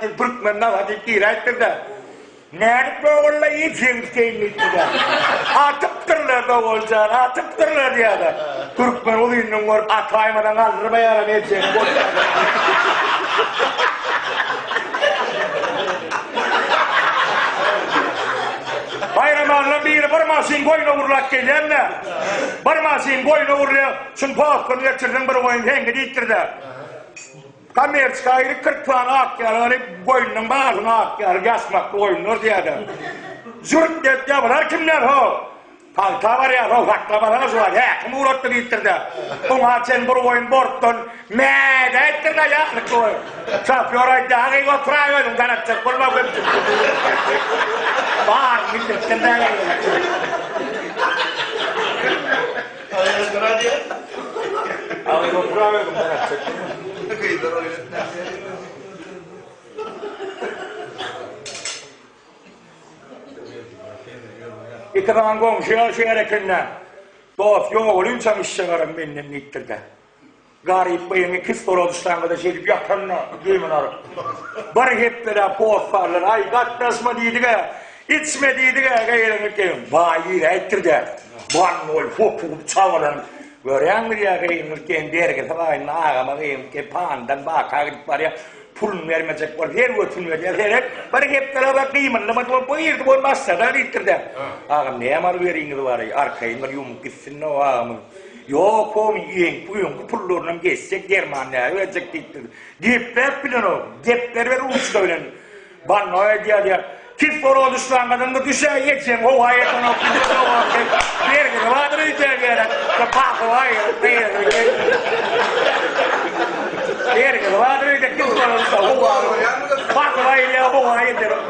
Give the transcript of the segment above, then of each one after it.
diýip türkmen naza diýip giräýipdir-de. Nädip dogulla ejeň sikeýin diýipdir-de. Atypdyrlar doguljan, atypdyrlar diýýär-de. Türkmen uzyndan görüp ataýmadan galdyrmaýaram ejeňi bolýar. Baýramalydan biri bir maşyn goýun ogurlap gelýän-de. Bir maşyn goýun ogurlaýar. Şuny postdan geçirseň bir goýun seňki diýipdir-de. Kommerçka girip 40 sany ak ýaly alyp goýnunyň baryny ak ýaly ýaşmakly goýunlar diýýär-de. Jürt diýip bular kimler ho? Pagta barýar ho, sakla barana şu wagt häkim ugratdy diýipdir-de. Oňa çen bir goýun bortdan mädäýipdir-de ýaşlyk goýun. Şofýor aýtdy, agyk oturaý özüň tanatjak bolma köpçülik. Bar milletden däl. Iki sany goňşy ýaşaýar ekende. Dost ýogalynçam işje garam menden diýipdir-de. Garyp gyýyňy kislorod ştangada şeýdip ýatanda geýmini alyp. Bir hepdeläp hossarlar, aý gatnaşma diýdik-ä, içme diýdik-ä, gyýyňy geýin. Baý giräýipdir-de. Bannoý hopugyp çabalanyp, Görýäňmi diýýär, gyýyňy geýin, bergisi bar indi agama gyýyňy geýin, panydan baka gidip barýar. Puluny bermejek bolup her götüni berýär. Seret, bir hepdeläp gymyldamady bolup bu girdi bolup başlady diýipdir-de. Agam näme alyp-beriňiz bar-eý, arkaýyn bir ýumup gitsin-de o agamyz. Ýok, homy, öňki, öňki pullarynam geçjek, derman näge berjek diýipdir. Gepläp bilenok, gepler ber ruçka bilen. Bannoý aýdýar diýýär. Kislorod düşlängadan bir düşä ejeň howa ýetenok diýip, bergisi bardyr öýdýär gerek. Bergisi bardyr öýdýär kislorod düşä howa. Basyp aýyrýar howa ýetenok.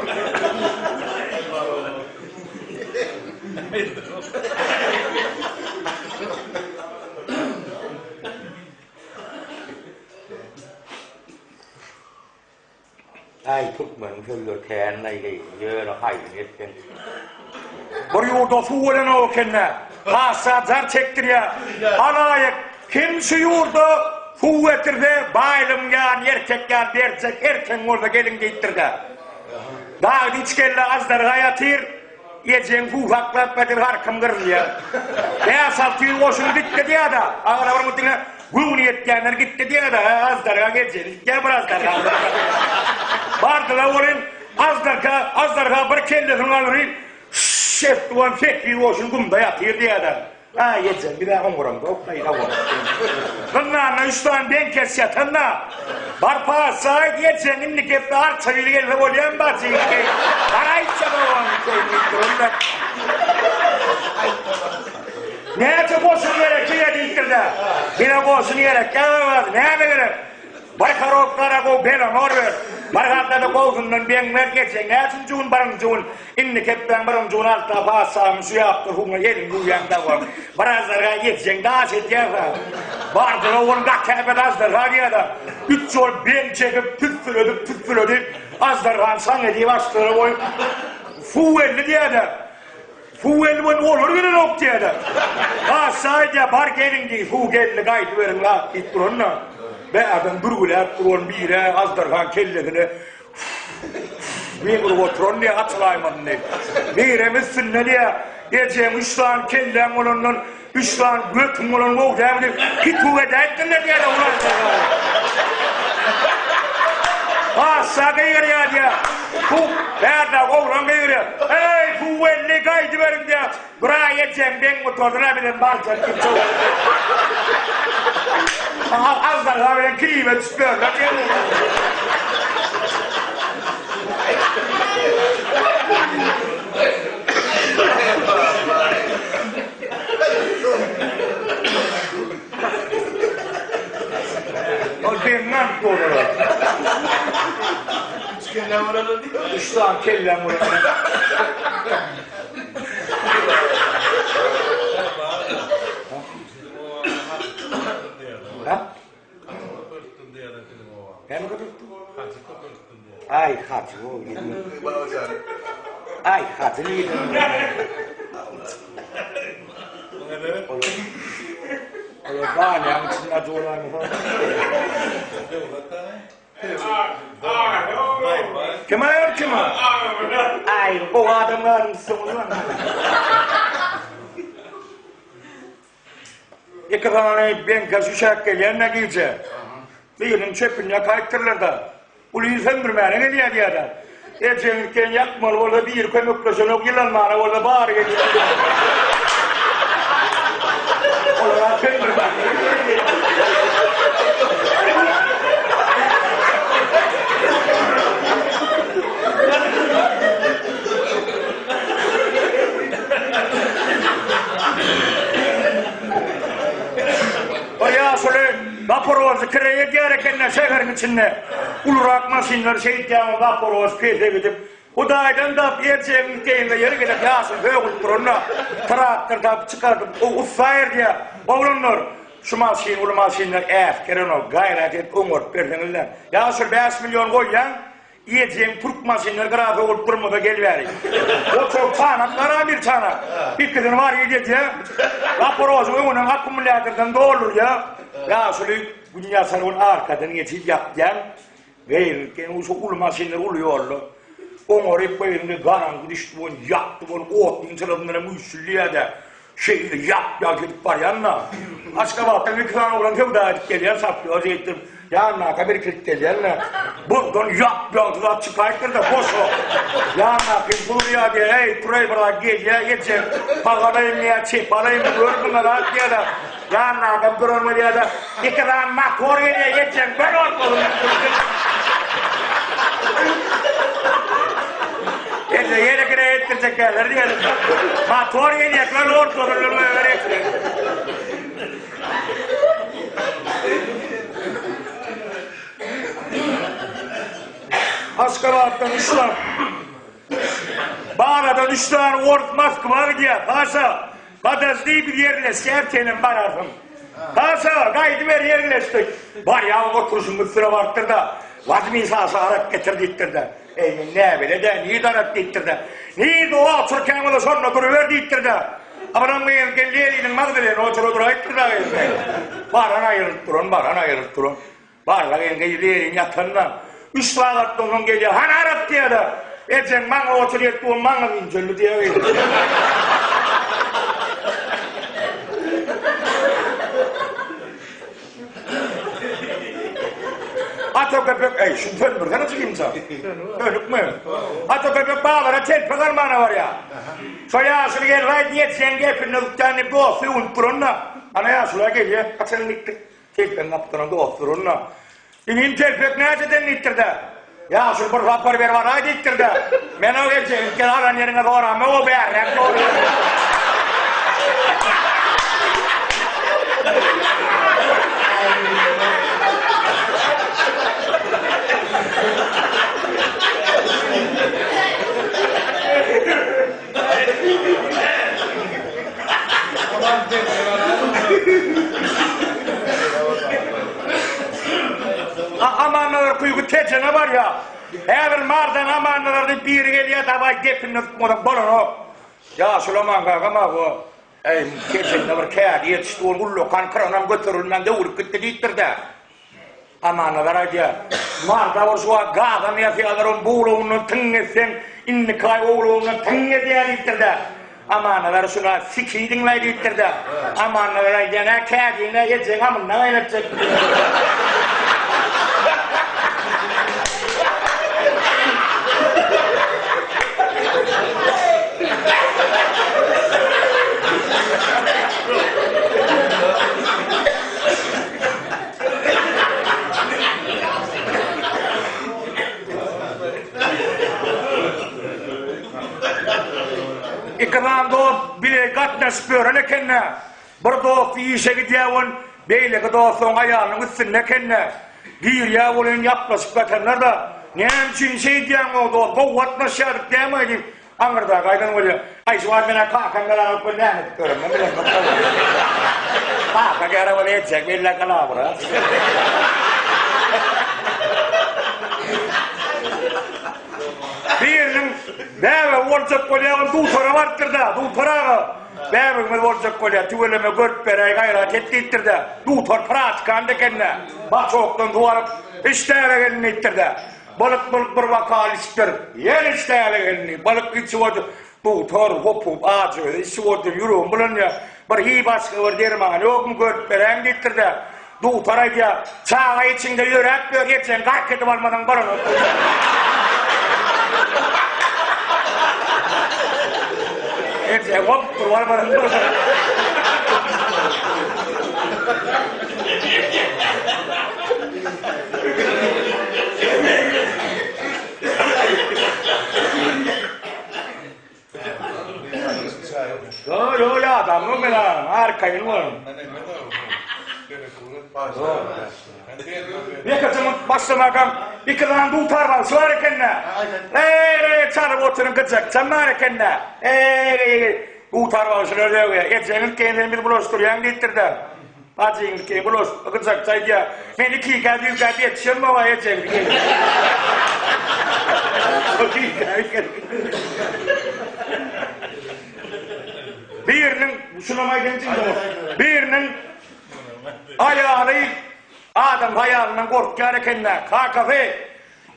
Äý türkmeniň sözleri kän-laý ýöne haýsyny etseň. Bir ýurda suw gelenok eken-dä. Patyşa jar çekdirýär. Halaýyk, kim şu ýurda suw getirse, baýlygyň ýaryny erkek ýaly berjek, erkegiň bolsa geliň diýipdir-dä. Dagda üç kelle aždarha ýatyr, ejeň suw saklap getir, harkym gyrylýar. Bäş-alty ýüz goşun gitdi diýýär-dä. Agyr bir diňe Göwni ýetýänler gitdi diýýär-de, hä, aždarha gejeli gitýär bir aždarha. Bardylar welin, aždarha, aždarha bir kellesini galdyryp, şş etdi welin, sekiz goşun gumda ýatyr diýýär-de. Hä, ejem, biz-ä oňuramzok, daýy, hawa. Zyndanda üç sany beňkes ýatan-da, Bar patyşa aýt, ejeň indi gepde arça biri gelse bolýamy bajy, Bar aýtsa-da oňa, diýip duran-da. Näçe goşun gerek size diýipdir-de. Bize goşun gerek däl, näme gerek? Bir korobka gara gow belamor ber. Bir haltada gowsundan beň ber, geçen näçinji gün birinji gün, indi kepbäň birinji gün alta patyşamyň şu ýapdyr huňa elini ýuwýaň dagy. Bir aždarha ýetjeň daş edýär-hä. Bardyr ogul gaty äpet aždarha diýýär-de. Üç ýol beň çekip, tüssüledip, tüssüledip, aždarhany şaň edip açdylar goýup, suw geldi diýýär-de. Suw geldi welin olar gelenok diýýärler. Patyşa aýdýar, bar geliň diý, suw geldi gaýdyberiň la diýip duranda, bärden bürgüläp duran biri aždarhaň kellesine diýip urup oturan diýýär, açylaýmasyn diýip. Birem üstünde diýýär, ejeň üç sany kelläň bolandan üç sany götüň bolan gowy dälmi diýip, kitug edäýipdirler diýýärler ol aždarhany. Patyşa gygyrýar diýýär. Suw, bärde oglan gygyrýar. Eý, suw geldi, gaýdyberiň diýýär. Biraý ejeň beň gutardyr-a bizem barjak diýip jogap berýär. Aždarha bilen klibe düşüp ýörler diýýär. Ol beňňän dolar. Üç kelle bolanlar diýip. Üç sany kelläň bolanlar. Ha? Näme köpeltdi? Aý, hajy o. Aý, hajy nirden? Olar banýaň içinde ajy bolansoň. Kim aýal kim? Aý, gowy adam galypsyňyz. Iki sany beňke şüşäk gelýän-de gije. Biriniň çöpüni ýakaýypdyrlar-da. Uly il söndürmäne gelýär diýýär-de. Ejeňiz sen ýakmaly bolsa biri kömekleşenok, ýylanmana bolsa bary gelýär. Olar söndürmäne gelýär. O ýaşuly Zaporožy kireý edýär eken-de şäheriň içinde. Ulurak maşynlar şeýdýän o Zaporož pese gidip, Hudaýdan tap erjegiň teýinde ýeri gelip ýaşuly sögünip duranda, traktor tapyp çykardyp, o ussa erdýär. Oglanlar, şu maşyn uly maşynlar äsgerenok, gaýrat edip oňaryp berseňizler. Ýaşuly 5 million goýýaň, Ejeň türk maşynlar gyra sowulyp durmasa gel bäri. Otur çanak gara bir çanak. Ikisini bar edýä. Zaporožyň öňünden akkumulýatordan doldurýa. Ýaşuly gün ýasar ol arkadan geçip ýapýan. Beýleki şu uly maşynlar uly ýolda. Oňaryp goýanda garaňky düşdi ol ýakdy ol otlyň çyrasyndan hem üýşülýär-de. Şeýle ýap-ýagty edip barýan-da. Aşgabatdan iki sany oglan söwda edip gelýär, şofýor şeýtdirip, ýanynaka bir kilit gelýän-de. Burdan ýap-ýagty zat çykaýypdyr-da, boş-a. Ýanyndaky durýar diýýär, Eý, turaý bir zat gelýär, ejem, sag alaýynmy ýa çep alaýynmy, gör muňa zat diýýär-de. Ýanyndaky duran bolýar-da, Iki sany motor gelýär, ejem, bir ortasyny Elde ýene kire etdirjek däller diýelim. Motor gelýär, göl ortasyny goýber etsin. Aşgabatdan üç sany Baradan üç sany ors Moskwa gidýär. Paşa, Podожdi biz ýerleşýär senem bararsyň. Paşa, gaýdyber ýerleşdik. Barýan oturyşyň üstüne barypdyr-da, Wazmi Saşa arak getir diýipdir-de. Eý, men näbele-dä, nirde arak diýipdir-de. Nirde oturkäň bolsa şonda duruber diýipdir-de. Abram gyz geldi eliniň magdalena otura duraýypdyr-da gyz. Baran aýrylyp duran, baran aýrylyp duran. Barlag ýeňňe ýüzi elin ýatanda, üç sagatdan soň gelýär, Hany arak diýýär-de, Ejeň maňa otur ýetdi, o maňa injeldi diýýär gyz. Ata köpek, eý, şuny söndürsene jigimjan. Sönükmi? Ata köpek bazara telpek almana barýar. Şo ýaşuly gelip aýt, ýetseň gepinde tutýan diýip dosty öwünip duranda, ana ýaşula gelýär, haçan gitdik? Telpegiň gapdalynda dost duranda, Inim telpek näçeden diýipdir-de. Ýaşuly bir sapar berip alaý diýipdir-de. Men o geljek ilki alan ýeriňe soramok, o bärräk dogry. Amanlar kuýgy Tejene barýar. Häzir Mardan Amanlar diýip biri gelýär, dawaý gepini tutmasak bolanok. Ýaşuly Aman kaka mawa. Eý, Tejende bir kädi ýetişdi, ol ullakan kranam göterilmän döwülip gitdi diýipdir-dä. Amanazar aýdýar, Marda bir şu wagt gazan ýasýarlar, onuň bu ulagyndan tyň etseň, indiki aý o ulagyndan tyň edýär diýipdir-de. Amanazar şuna sikidiň-laý diýipdir-de. Amannazar aýdýar, Nä kädiň-ä ejeň amyndan aýlatjak. Iki sany dost bile gatnaşyp ýören ekende, bir dosty işe gidýär ol, beýleki dosty oň aýalynyň üstünde ekende, girýär welin ýaplaşyp ýatanlar-da, Näme üçin şeýdýäň-ow dost, gowy gatnaşýardyk dämi diýip, Aňyrdaky aýdan bolýar. Aý şu wagt menä kakam gelen alyp gel näme edip ýörenimi bilemok. Kaka gere bol etjek belle galabra. Biriniň bäbegi boljak bolýar, ol dutara barypdyr-da, dutar aga, bäbegimiz boljak bolýar, tüweleme görüp beräý, gaýrat et diýipdir-de, dutar pratikant eken-de, baçokdan suw alyp, iş bäbek elinde diýipdir-de. Balyk bolup bir bokal içipdir. Ýene içdäli geldi. Balyk içip otyr. Dugtor hopup ajy özi içip otyr. Ýüregim bulanýar. Bir hiý başga bir dermany ýokmy görüp beräýiň diýipdir-de. Dugtor aýdýar, Çaga içiňde ýöräp ýör, ejeň gark edip almasaň bolanok diýýär. Ejeň hopup durup almasaň bolanok. Ýo, ýo, ýadamok men ha, arkaýyn boluň. Ýekeje munt başlamakam iki sany dutar bagşy bar eken-dä. Eý, çalyp oturyň gyjakçam bar eken-dä. Eý, dutar bagşylar döwýär. Ejeňiz keýin bizi bulaşdyrýaň diýipdir-de. Bajyňyz keýin bulaş, gyjakçy aýdýar. Men ikikä düýkä ýetişemok-a ejeňiz keýin. Biriniň, şunam aýdaýyn Biriniň aýaly adam haýalyndan gorkýar eken-dä. Kakasy,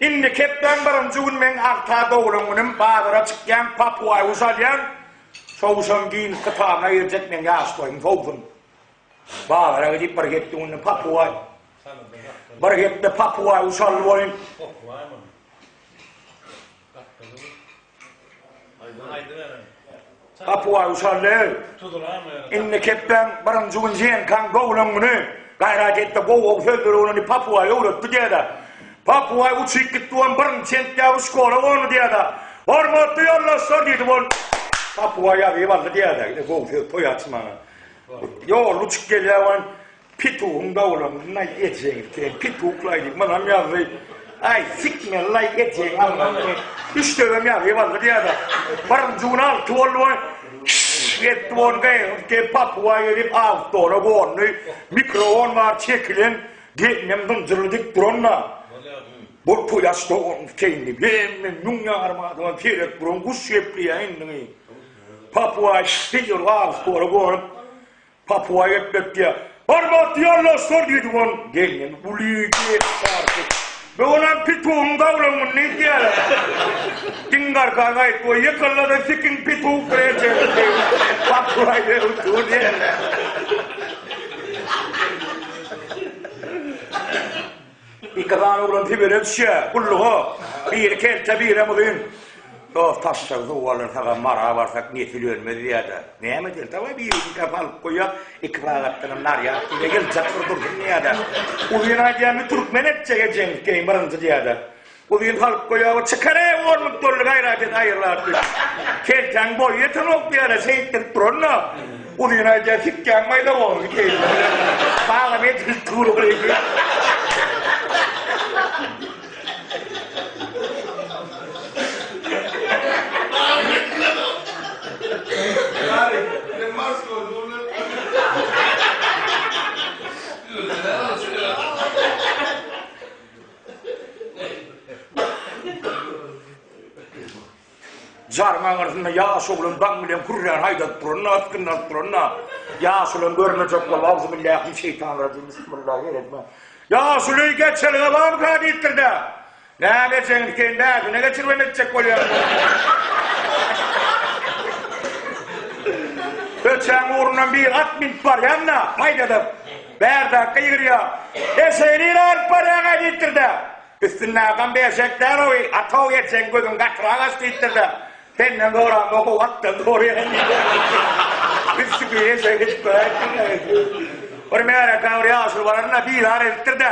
indi kepbäň birinji gün meň agta doglan günüm, bazara çykýaň, papuaý guş alýaň, şo guşam giýinip kitabyna girjek, meň ýaş toýum sowsun. Bazara gidip bir hepde günde papuaý. Bir hepde papuaý guş aldy boýun. Papuaý guş aldy. Indi kepbäň birinji gün ženkaň doglan güni. Gaýrat etde gowy-gowy sözleri öwrendi papuaý öwretdi diýýär-de. Papuaý uçyp gitdi on birinji sentýabr şkola gondy diýýär-de. Hormatly ýoldaşlar diýdi ol. Papuaý ýazyp aldy diýýär-de. Gowy söz toý açmaga. Ýolda uçup gelýär wan pitugyň doglangyny aý ejeň sen pituklaý diýip munam ýazdy. Aý sikmeli-laý ejeň almagyny. Üç döwem ýazyp aldy diýýär-de. Birinji gün alty boldy wan şşş etdi ony gygyryp gelip papugaý gelip awtola gondy. Mikrowon bar çekilen gelnem zynjyrly dik duran-da. Bol toý aç dogan keýin diýip hemme müň ýarym adama seredip duran guş gepleýär indigi. Papuaý diýýär, awtory görüp, Papuaý gepletýär. Hormatly ýoldaşlar diýdi ol. Gelnen uly gep çarpy. Bu günem pitugyň doglan güni diýýärler. Diň garkan aýt, o ýykyldy sikiň pituk rejesi. Papuaý dur diýýärler. Iki sany oglan Sibire düşýär, gulluga. Biri kelte, birem uzyn. Dost, taşşagy suw alyrsagam Mara barsak nesil ölmez diýýär-de. Näme edeli, dawaý biriniňkä salyp goýýas, iki sagatdanam narýad diýýär, ýyljak bir dursun diýýär-de. Uzyn aýdýar, indi türkmen etjek ejeňiz keýin birinji diýýär-de. Uzyn salyp goýýar, çykar-eý, on müň dolly gaýrat et, aýyrlap diýip. Keltäň boýy ýetenok diýýär-de, şeýtdirip duran-da. Uzyn aýdýar, sikýäň maýda boldy keýpim. Bagam edilip dur diýip. Jaryň aňyrsynda ýaş oglan daň bilen kürräni haýdadyp duranda, asgynlaryp duranda, ýaş oglan görmejek bolup, Auzubillahi şeytanirrajim, bismillahirrahmanirrahim. Ýaşuly geçelge barmyka diýipdir-de. Näme etjegiňi sen bäsine geçiribem etjek bolýaň. Köçäň ugrundan bir at münüp barýan-da, haýdadyp, bärdäki gygyrýar. Eşegi nirä alyp barýaň-aý diýipdir-de. Üstündäkam berjek däl-oý, atow ejeň gözüň gatyrak aç diýipdir-de, senden soramok, o atdan soraýan diýipdir. Üstüki eşek edip göräýipdir. Bir märekä bir ýaşuly baranda bizar edipdir-de,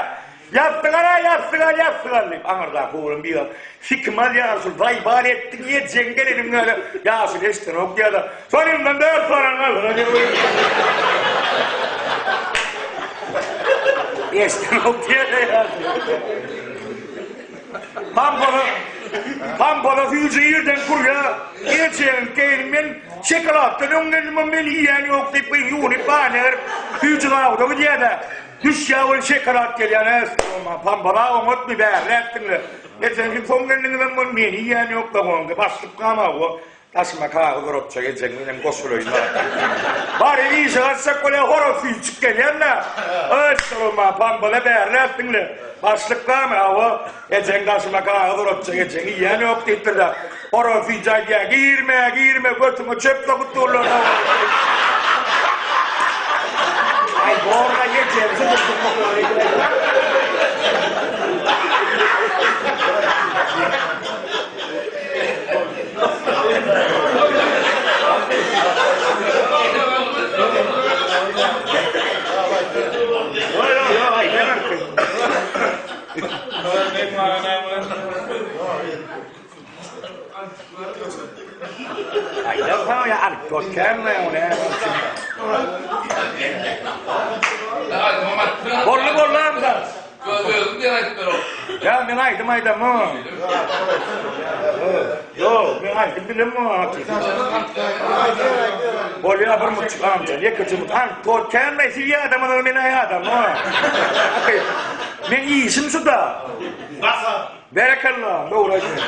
Ýassyk al-a, ýassyk al, ýassyk al diýip, aňyrdaky oglan bizar, Sikim al ýaşuly, zaýbal etdiň, ejeň geleniň bäri ýaşuly eşidenok diýýär-de, Sonundan dört soran galdyr-a diýip. Eşidenok diýýär-de ýaşuly. Pampala, pampala süýji ýerden kurýar. Ejeň gelin men şokoladdan öň geldim, meni iýen ýok diýip, gyz ýuwunyp banýa girip, süýji zawuda gidýär-de. Düşýär ol şokolad gelýär, äs, pampala oňatmy bärläpdiňle. Ejeň soň geldiňizem ol meni iýen ýok-da, başlyk gama. Daşyma kagyz uratjak ejeň menem goşulaýyn Bar işe gaçjak bolýa horaz süýjük gelýän-dä. Ösdürme pambala bärläp diňle. Başlyk barmy? Hawa, ejeň daşyma kagyz uratjak ejeň iýen ýok diýipdir-de. Horaz süýji aýdýar, girme, girme, götüňe çöp sokup durlar. Aý, borla ejeň Boldy boldy amca. Özüň diýen aýdyp ber ol. Ýa men aýdym aýdamok. Ýok, men aýdym bilemok. Bolýa bir mutçuk amca, ýekeje mut. An, tol känme siz ýadamadyňyz men ýadamok. Men işim şu-da. Berekella, dogry aýdýaň.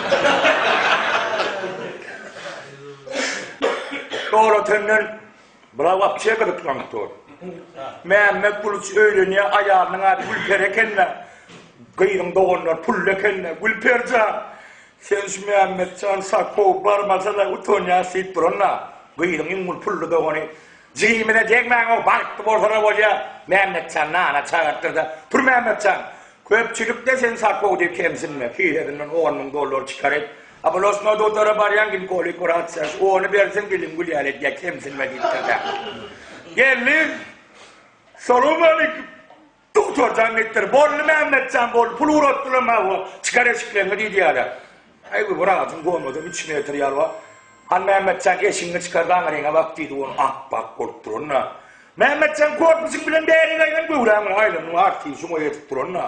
Dogry Bula wapşe gyzyklanyp dur. Mämmet Gulyç öýlenýä aýalynyň ady Gülperi ekende. Gyzyň doganlary pully ekende. Gülperjan, sen şu Mämmetjan Sakow barmasa-da utanýas diýip duranda, gyzyň iň uly pully dogany, Jigimize degmäň-ow, bagtly bolsa-da bolýa. Mämmetjan nana çagyrtdyrda, Tur Mämmetjan, köpçülikde sen Sakow diýip kemsinme, kisesinden on müň dollar çykaryp, Oblastnoý dogtora barýaň ginkolik wraç ony berseň diliň gül ýaly edýär kemsinme diýipdir-dä. Geldi. Salowmaleýkim. Dogtor jan diýipdir. Boldy Mämmetjan boldy. Pul ugratdylar maňa. Çykar eşikleňi diýdi ýaly. Aý bu wrajyň gomadam 3 metr ýaly bar. Han Mämmetjan eşigiňi çykar daňyryňa bak diýdi ony ap-ak bolup duran-da. Mämmetjan korpusyň bilen bärik aýlan göwräň bilen aýlanyň arty şuňa ýetip duran-da.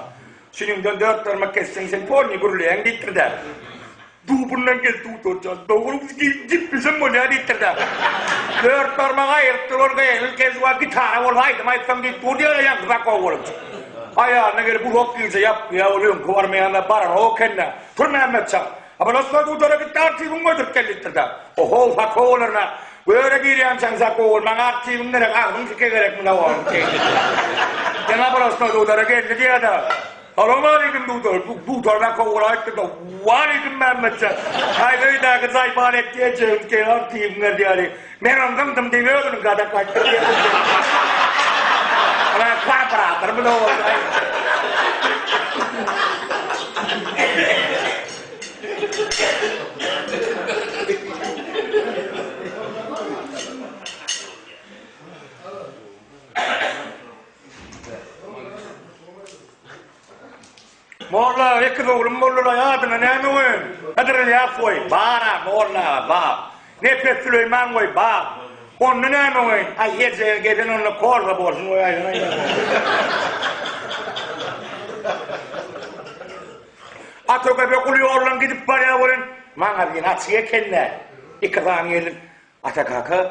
Şunuňdan dört barmak kesseň sen polny gürleýäň diýipdir-dä. Dubundan gel dudurjan, dogry gitmesem bolýar diýipdir-dä. Dört barmagy aýrypdyr ol gyzyl kezwa gitara bolsa aýdym aýtsam diýip dur diýýär ýaňky zakow bolup. Aýalyna gelip uzak gije ýapýar ol öňki barmaýanda baranok eken-dä. Tur Mämmetjan. Abalosnoý dudara gitdi artiwiňi goýduryp gel diýipdir-dä. Ohow sakow bolaryn-a. Göre girýänçäň sakow bol, maňa artiwiň gerek, agzyň sike gerek munda oglum diýipdir. Sen abalosnoý dudara geldi diýýär-dä. Salowmaleýkim dudar, dudar sakow bol aýtdy-da, Waleýkim Mämmetjan. Aý öýdäki jaýpan etdi ejegiň sen artiwiň ber diýýär. Men ony zyňdym diýip özüniň gadak aýtdy diýýär. Ýa kooperatory bu Molla, ekiz oglum boldular, adyna näme goýaýyn? Hydyr Ylýas goý, bar-a, molla aga, bar. Nepes Süleýman goý, bar. Onda näme goýaýyn? Aý, ejege gezen onda korza bolsun goýaýsana. Ata köpek uly ýoldan gidip barýar welin, magazin açyk eken-dä. Iki sany gelin, Ata kaka,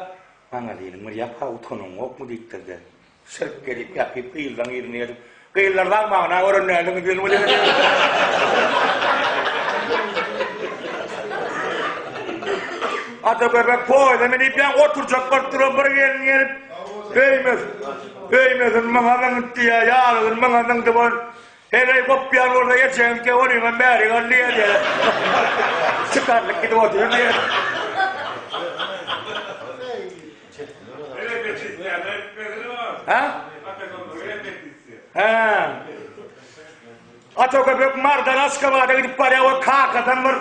magaziniň bir ýap-ha, utanyňokmy diýipdir-de. Şirk gelip ýapyp gyzlaň yzyna gelip, Gyzlar zagmagyna gören däldiňiz diýen welin. Ata köpek poýza münip ýaň oturjak bolup duran bir gelin gelip, Öýmez, öýmezin maňa zyňyp diýýär, ýalygyny maňa zyňdy bol. Heleý gopýan bolsa ejeňke onuňam bäri gal diýýär diýýär. Çykarlyk gidip otyr diýýär. Hä? Hä. Ata köpek Mardan Aşgabada gidip barýar we kakadan bir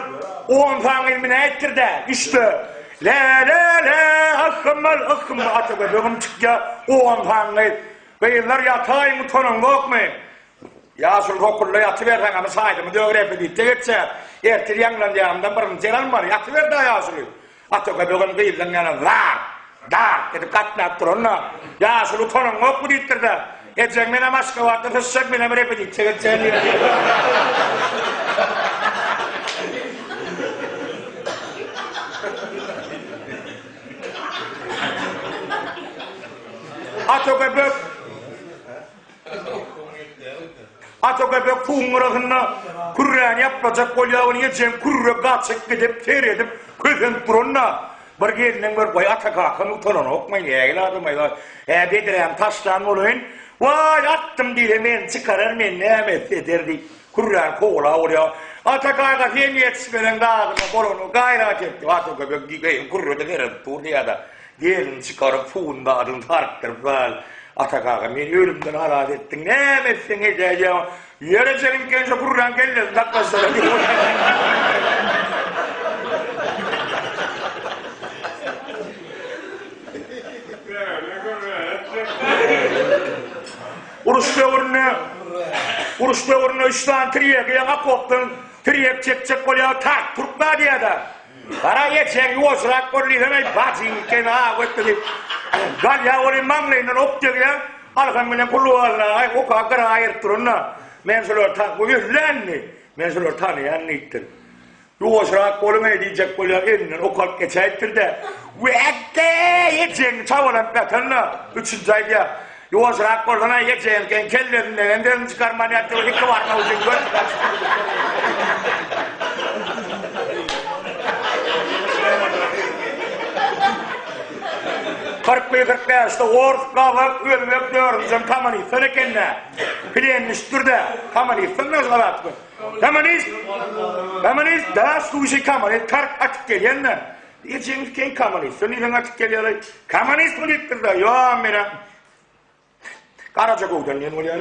10 sany ilmi nätdir-dä? Üçde. Le le le ahmal ahmal ata köpegim çykýar 10 sany. Gyzlar ýataýyň utanyňzokmy? Ýaşuly hokulla ýatyberseň ama saýdymy döwrepe diýip-de geçýär. Ertir ýaňlanýanymdan birinji ýer almaly. Ýatyber-dä ýaşuly. Ata köpegem gyzlaň ýanyna zar, dar edip gatnap duranda, Ýaşuly utanyňokmy diýipdir-de, Ejeň menem Aşgabatda syçjak, menem repetisiýa geçjek diýipdir. Ata köpek Ata köpek suwuň gyrasynda kürräni ýaplajak bolýar, ony ejeň kürre gaçyp gidip, seredip, kösenip duranda. Bir gelniň bir goý ata kakam utananokmy nägile adam aý hä bedrämi taşlan bolaýyn waý atdym diýse meni çykarar men näme etse eder diýip kürräni kowalap bolýar. Ata kaka sen ýetişmeseň dagyna bolany gaýrat et diýip ata köpek diýip kürrede seredip dur diýýär-de gelini çykaryp suwuny zadyny sarkdyryp gal ata kaka meni ölümden halas etdiň näme etseň edäýýäň Ýere çelinken şo kürräň kellesini saklaşdyra diýip. Uruş döwründe Uruş döwründe üç sany tirýegi ýaňy okopdan tirýek çekjek bolýar, tak türkmen diýýär-de. Gara geçen ýuwaşrak bol diýsem, eý, bajyň ekeni, ha, ötdi diýip. Galýar welin maňlaýyndan ok degýär. Alham bilen Kullualla oka gyra aýyryp duranda, men şulary tan, bu ölländi. Men şulary tanaýan diýipdir. Ýuwaşrak boluň-eý diýjek bolýar, elinden ok alyp geçäýipdir-de, Wäkge, ejeňi çabalanyp ýatanda, üçünji aýdýar, Ýuwaşrak bolsana, ejeňiň kellesinden sözüni çykarman ýatyr, iki barmak üçin göz 41, 45-de ors, gazak, özbek dördünjem kommunistler eken-dä. Plen düşüpdir-dä. Kommunistler näme galat bu? Kommunist! Kommunist, da, sluşi kommunist, tark atyp gelýän-dä. Ejeňiz keň kommunist, sen diýseň atyp gelýär-aý. Kommunist bu diýipdir-dä. Ýo, men-ä Garaja göwden diýen bolýar.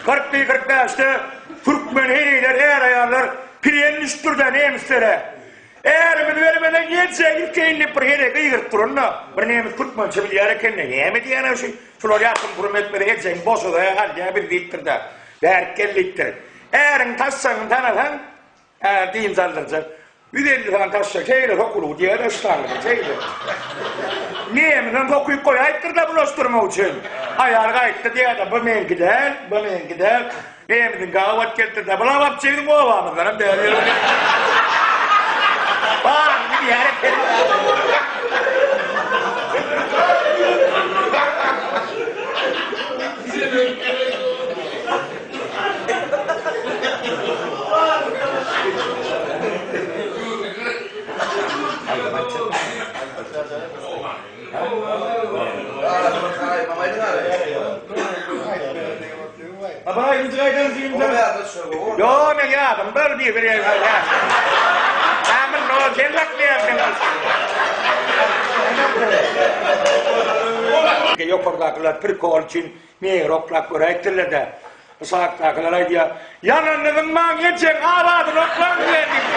41 45-de türkmen heleýler är-aýallar plen düşüpdir-de nemislere. Ärimizi bermeden geljegiň ilkeýin diýip bir heleý gygyryp duranda, bir nemis türkmençe bilýär eken-de, näme diýýän-ä şu, şular ýatym purum etmese ejegiň boşazaýa alýa biz diýipdir-de, bärik gel diýipdir. Äriň taşşagyny tanasaň, är dynç aldyrjak. 150 sany taşşak şeýle sokulygy diýer-de ştangada şeýle. Nemisem sokyp goýaýypdyr-da bulaşdyrmak üçin. Aýal gaýtdy diýer-de, bu meňki däl, bu meňki däl. Nemisiň gabat gelipdir-de, bu lawapçy biziň obamyzdanam däl. Baryny bilýär eken. Ýok, men ýadym bar bir bir ýer. Amin, no, sen saklaýarsyň. Ýokardakylar prikol üçin Meger oklap göräýipdirler-dä. Yshakdakylar aýdýar, Ýalanyny zyňmaň, ejeň abadyny oklaň diýen diýip.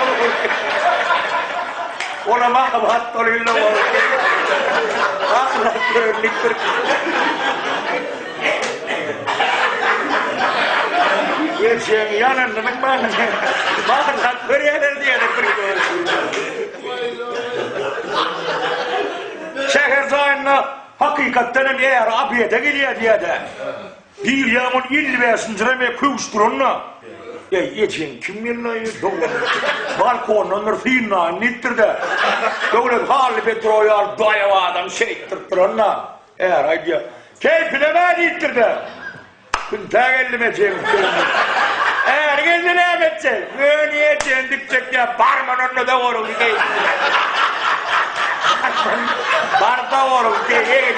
Olam abat bolýar bolup. Ahlak görnükdir. Ejeň ýalanyny zyňmaň. Ahlak görýärler diýýärler bir Şäher jaýynda Hakykatdan hem äri obeda gelýär diýýä-dä. Girýäň ol 55-nji reme köwüş duranda. Eý, ejeň kim geldi-aý, dogan? Balkondan bir synlaýyn diýipdir-de. Döwlet Hally Petro ýaly daýaw adam şeýtdirip duranda, äri aýdýar, Keýpinem-ä diýipdir-de. Küntä geldim ejeň üstüne. Äri geldi näme etjek? Göni ejeň dikjek ýa barman onda da oruň diýip. Bar da oruň diýip.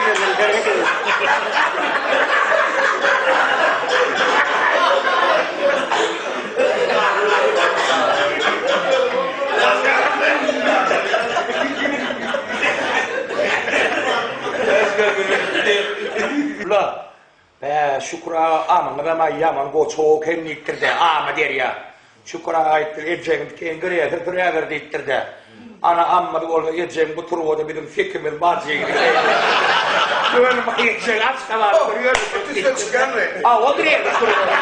La. Bä, Şükür aga, amyňyzam-a ýaman goçak eken diýipdir-de, Ama derýa. Şükür aga aýtdyr, Ejeňiz keňgirýär, süpürýäber diýipdir-de. Ana, ammyz bolsa, ejeň bu turbada biziň sekimiz bar jigidi. Göni ejeň Aşgabatda ýör. Üstüne çykýanmy? A, oturýar turbada.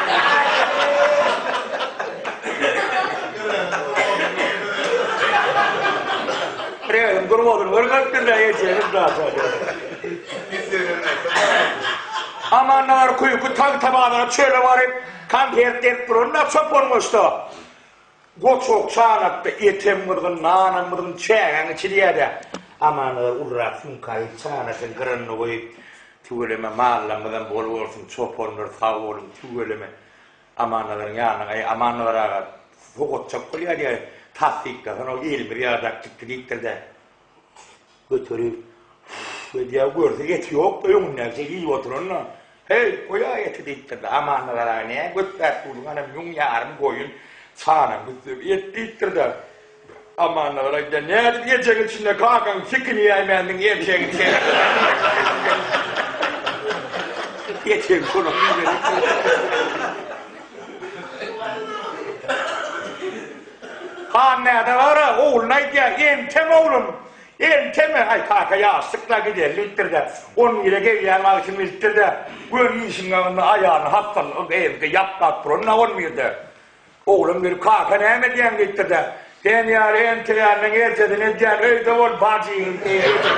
Birewiň turbadyny görmepdir-de, ejeňiz daşa. Amannazar küýki Tagtabazara çöle baryp, konsert berip duranda çopan goşda. Goçak çanakda etem gyzgyn, nanam gyzgyn, çägäň içilýär-dä. Amannazar ulurak sumkaýy çanakyň gyranyna goýup. Tüweleme mallarymyzam bol bolsun, çopanlar sag boluň, tüweleme. Amannazaryň ýanyna, Eý, Amannazar aga, sogatjak bolýar diýýär, tassyklasan-ow, elimiz ýadap gitdi diýipdir-de. Göterip, edýär, görse eti ýok-da, öňündäki iýip oturan-da. Heý, goý-a eti diýipdir-de, Amannazar aga, nä götläp dursuň, ana müň ýarym goýun, çanaň üstüne et diýipdir-de. Amannazar aýdýar, nädip ejeň içinde kakaň sikini iýäýmändiň, erkegiň sen. Etegiň şonuň iýmeli. Han näde bara, ogluny aýdýar, entem oglum, enteme, aý kaka ýaşlyk-la gideli diýipdir-de, on bire gelýän wagty bilipdir-de, göni işiň ýanynda aýalyny hassalyk eýemki ýaplap duran-da on birde. Oglum gelip, kaka näme edýäň diýipdir-de, sen ýaly enteýäniň erjesini edýän, öýde bol, bajyň diýipdir.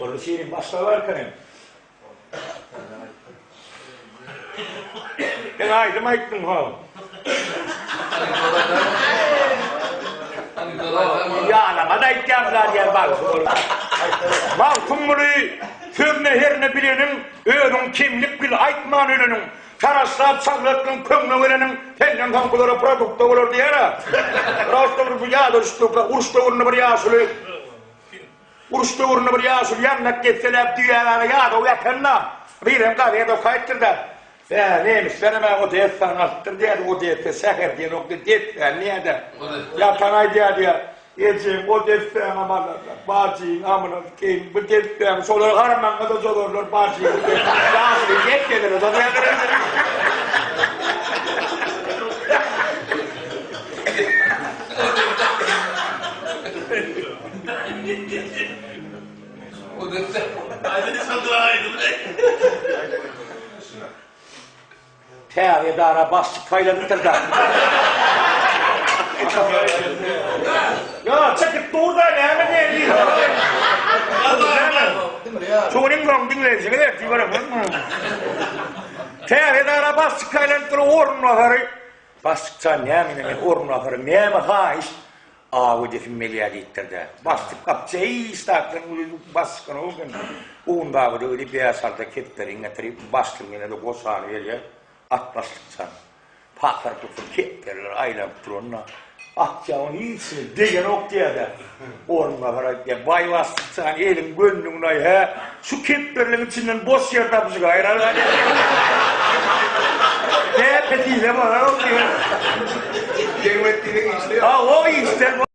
Boldy şirin başga barka hem. Sen aýdym aýtdyň ha. Ýalama da aýtýarlar diýen bagşy bolup. Magtymguly sözüne herne bileniň, özüň kemlik bil aýtman öleniň, taraşlap çallatdyň köňle geleniň, senden soňkulara produkta bolar diýer-ä. Prosta bir bu ýada düşdi, uruş döwründe bir ýaşuly Uruş döwründe bir ýaşuly ýandak gezseläp düýägara ýadaw ýatanda, birem gazet okaýypdyr-da, Bä, nemislerem-ä Odessany alypdyr diýýärdi, Odessa şäher diýenokdy, dessäni diýýär-de. Ýatan aýdýar diýýär, Ejeň o dessäňem alarlar, bajyň amyna sikeýin, bu dessäňi şolar harmaňa-da cozarlar, bajyňy diýip, ýaşuly desselere cozýarlar indi. Täze edara başlyk saýlanypdyr-da. Ýa, çekip dur-da, näme diýen Şunuň soň diňleýjiňiz ertir göremem. Täze edara başlyk saýlanypdyr, orunbasary. Başlykjan näme men orunbasary näme haýyş? Aw edesim gelýär diýipdir-de, basdyk gapja hiç zatdan baş çykanok eken. Owundagyda weli bäş-alta kepderini getirip, başlygyň eline-de goşany berýär, At başlykjan. Pasyr-pusur kepderiler aýlanyp duranda, Atjagyň hiçini degenok diýýär-de. Orunbasar aýtýar, Baý başlykjan, eliň gönlüňde-aý, hä, şu kepderiliň içinden boş ýer tapyşyk aýraly gaýdýar. Näpe diýse bolar ol diýýär. Degmetdiniň işleri. Ha, o işler.